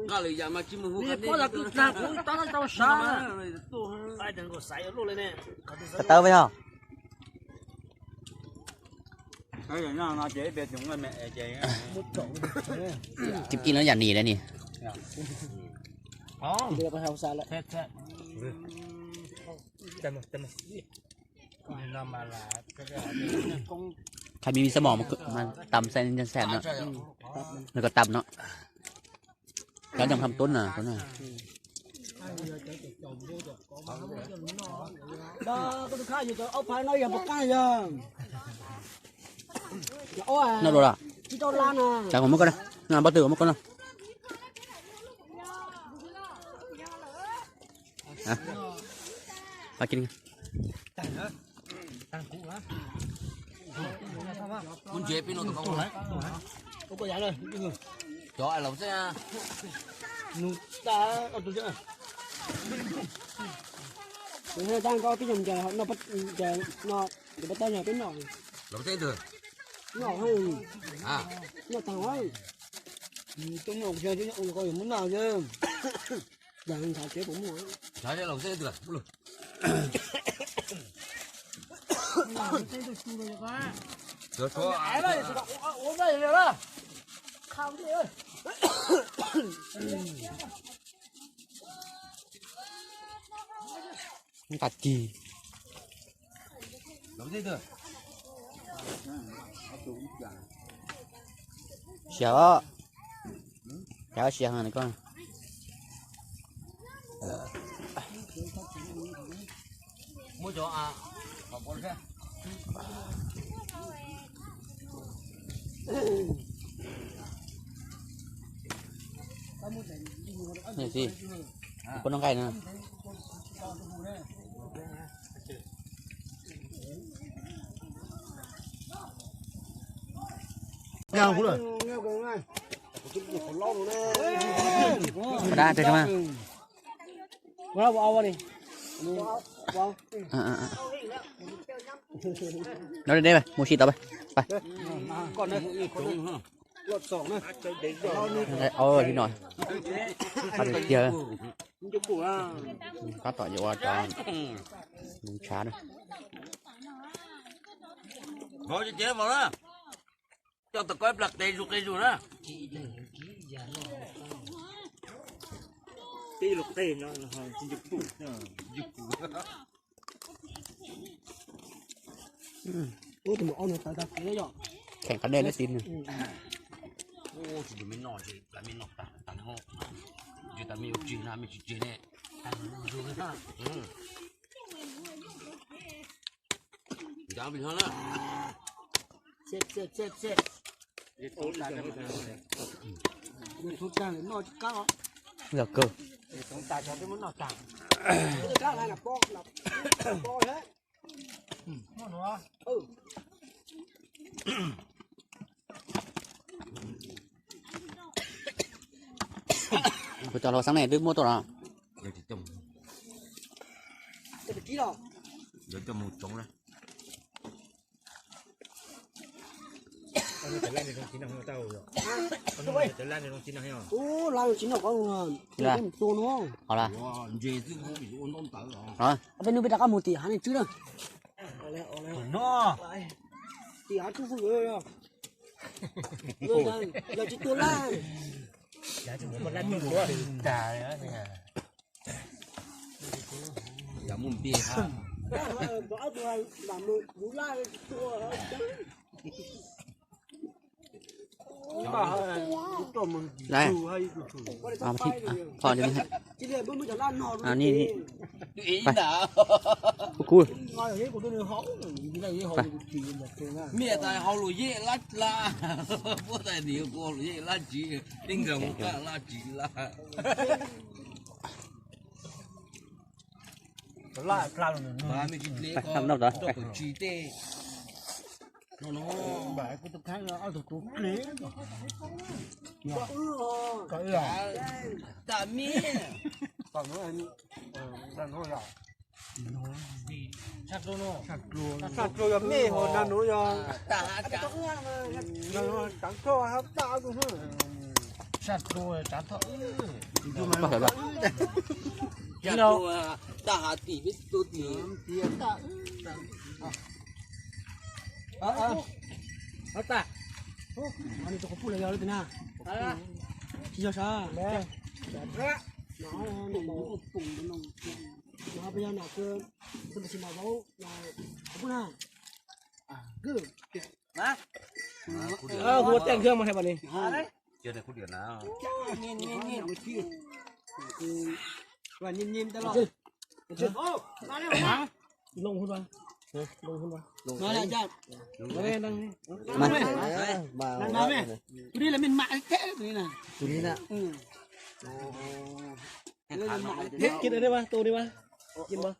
Nqa lwm yam mas tsis mus hu. Nws pom tau tus tag kuv tab tau sav. Tawv tawv yog. Cim ib no yam nis li ni. Khai mi mi xab mom mas tam xees xees no. Nws ko tam no. Cov nyob Kham Tuấn na, tuấn na. No dua lawm. Cov muab koj na, pob tw muab koj na. Muab ntsev peb no tus koj ua. Cov laus xwb. Nws tag koj peb xyoo no, no, no, peb noj. Laus xwb twg? Noj, noj tag. Nws tuaj noj, noj ko yuav muab noj xwb. Dag ntshav tsev puas muaj? Ntshav laus xwb twg? Nqa cig. Siav, siav heev koj. Puas noj nqaij no? Dab tsi ma. Nov deb deb mus si tau. Li no. Qab tom yuav ua cov ntshav na. Coj tau koj ib plag qe zus qe zus na. Tij los qe no. Kheem qab dej lab tiv. Tsis tus me noj, tsis tas me noj tas tas ho. Tsis tas me yuav tsis na, me tsis tsis ne. Ncav vim ho na. Yog kawg. Kuv cov hluas xeeb ne twb muab tuaj los. Coj mus tsoov na. Peb nug peb rov qab mus tim hav neeg tswb na. Tim hav tswb, yog tsis tuag laj. Miaj tais hau lus yej lab lab, puab tais niam kuv hau lus yej lab tsis, ib nkaus mus qaj lab tsis lab. Tsis dleb ko, rau kaum tsis tej no no. Tam miab. Saj dlua yog mej hos nag nuav yog, nag nuav tsaav thoj hab daj kuj. Saj dlua tsaav thoj. Daj hav tim peb tu tim. Tsis yog sab. Hu ua tej kheej mas hais pam ni. Loo hun, loo hun. Tus ni na, tus ni na. Kib li mas, tus ni mas. Kib mas.